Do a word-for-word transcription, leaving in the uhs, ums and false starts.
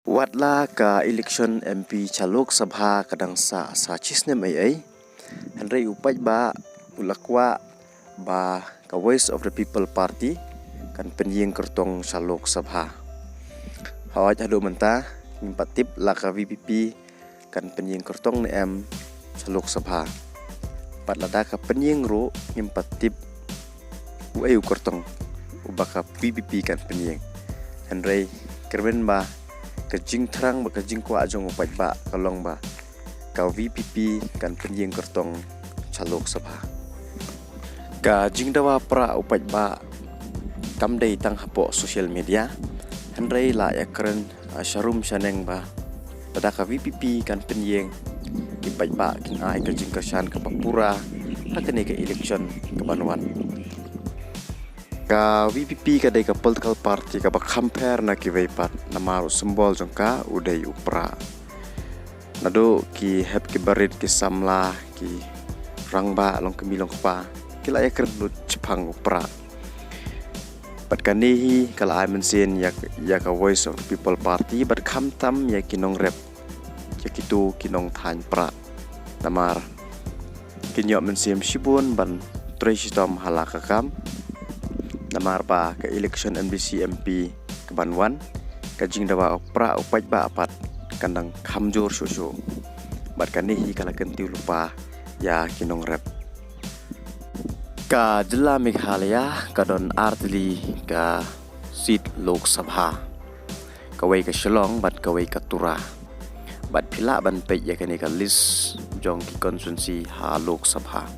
Wat la ka election M P sha Lok Sabha ka dang sah sa shisnem ei ei, hynrei u paidbah u la kwah ba ka Voice of the People Party kan pynïeng kyrtong sha Lok Sabha. Hawai haduh mynta ngim pat tip la ka V P P kan pynïeng kyrtong ne em sha Lok Sabha. Pat lada ka pynïeng ruh ngim pat tip uei u kyrtong uba ka V P P kan pynïeng. Hynrei kyrmen ba ka jingthrang bad ka jingkwah jong u paidbah ka long ba ka V P P kan pynïeng kyrtong sha Lok Sabha. Ka jingdawa prah u paidbah kam dei tang hapoh social media, hynrei la ïakren sharum shaneng ba lada ka V P P kan pynïeng, ki paidbah kin ai ka jingkyrshan kaba pura ha kane ka election kaban wan. Ka V P P ka dei ka political party kaba kham pher na kiwei pat, namar u symbol jong ka u dei u prah. Naduh ki hep ki barit, ki samla, ki rangbah, long kmie long kpa, ki la ïakren lut shaphang u prah. Bad kane hi ka la ai mynsiem ïa, ïa ka Voice of the People Party bad khamtam ïa ki nongrep, ïa kito ki nongthaiñ prah. Namar kin ïoh mynsiem shibun ban trei shitom ha la ka kam. Namar ba ka election M D C M P kaban wan, ka jingdawa u prah u paidbah pat kan dang kham jur shuh shuh. Bad kane hi ka la kyntiew lypa ïa ki nongrep. Ka jylla Meghalaya ka don ar tylli ka seat Lok Sabha, kawei ka Shillong bad kawei ka Tura. Bad phi lah ban peit ïa kane ka list jong ki constituency ha Lok Sabha.